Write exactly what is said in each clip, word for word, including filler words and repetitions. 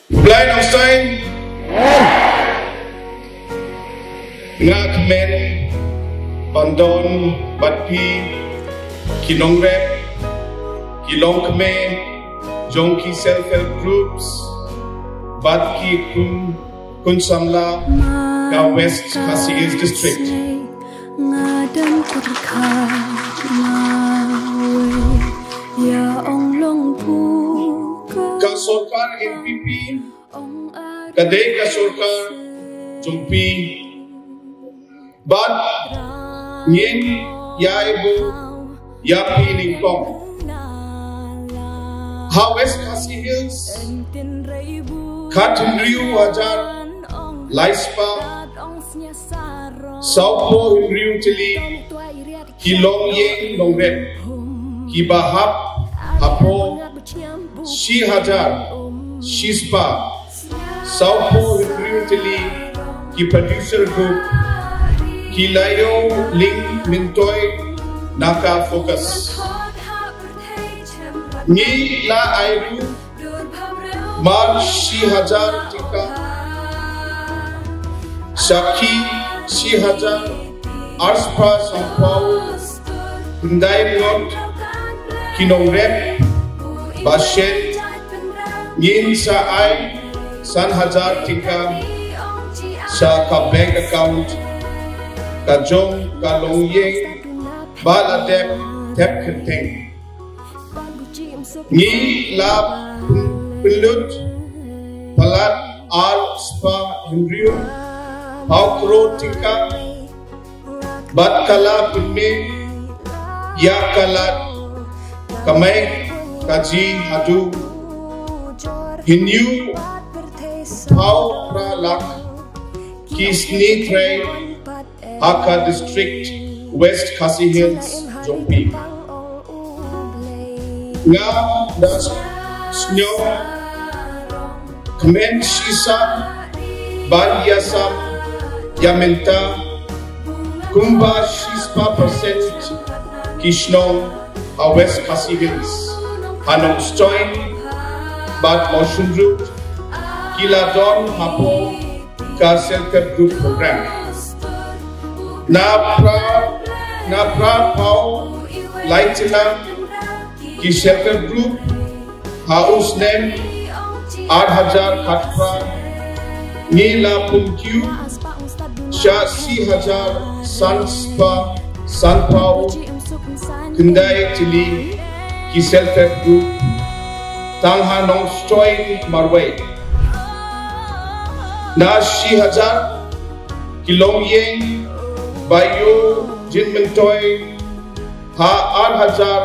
Khublei Nongstoiñ. Nga kmen ban don bad phi ki nongrep, ki longkmie jong ki self help groups bad ki khun, khun samla ka West Khasi Hills District. Nga dang terkha mawe ya ong long pu ka sorkar N P P ka dei ka sorkar jong phi. Bad ngin ïa ïa phi nyngkong ha West Khasi Hills. Khathynriew hajar lai spah sawphew hynriew tylli ki longïing nongrep kiba hap hapoh shi hajar shi spah sawphew hynriew tylli ki producer group ki la ïoh lyngmyntoi na ka FOCUS. Ngi la ai ruh mar shi hajar tyngka sha ki shi hajar ar spah sanphew khyndai ngut ki nongrep. Ba shen ngin sa ai san hajar tyngka sha ka bank account ka jong ka longïing ba la dep thep kynthei. Ngi la pynlut palat ar spah hynriew phew klur tyngka bad ka la pynmih ïa ka lad kamai kajih haduh hynñiew phew phra lak ki sngi trei ha ka district West Khasi Hills jong phi. Nga da sngewkmen shisha ban ïasam ïa mynta kumba shispah percent ki shnong ha West Khasi Hills ha Nongstoiñ bad Mawshynrut ki la don hapoh ka self help group program. Na phra na phra phew lai tylli ki self help group ha u snem ar hajar khatphra ngi la pynkiew sha shi hajar san spah sanphew khyndai tylli ki self help group tang ha Nongstoiñ marwei. Na shi hajar ki longïing ba ïoh jingmyntoi ha ar hajar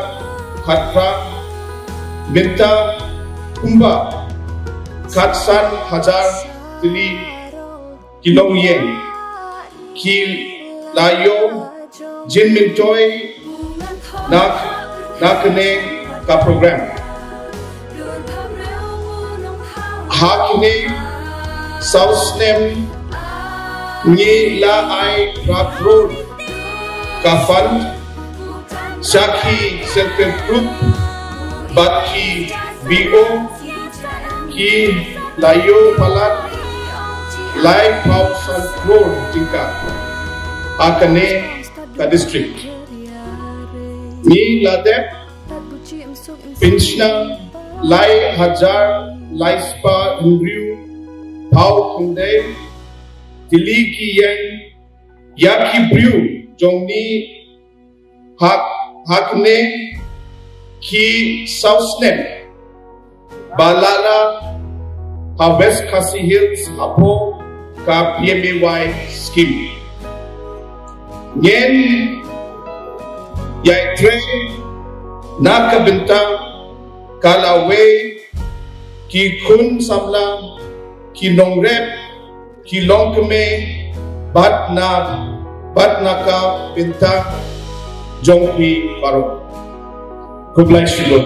khatphra mynta kumba khatsan hajar tylli ki longïing ki la ïoh jingmyntoi na na kane ka program. Ha kine saw snem ngi la ai phra klur ka fund sha ki self help group bad ki B O ki la ïoh palat lai phew san klur tyngka ha kane ka district. Ngi la dep pynshna lai hajar lai spah hynriew phew khyndai tylli ki ïing ïa ki briew jong ngi ha ha kine ki saw snem ba la la ha West Khasi Hills hapoh ka P M A Y scheme. Ngin ïai trei na ka bynta ka lawei ki khun samla, ki nongrep, ki longkmie bad na bad na ka bynta jong phi baroh. Khublei shibun.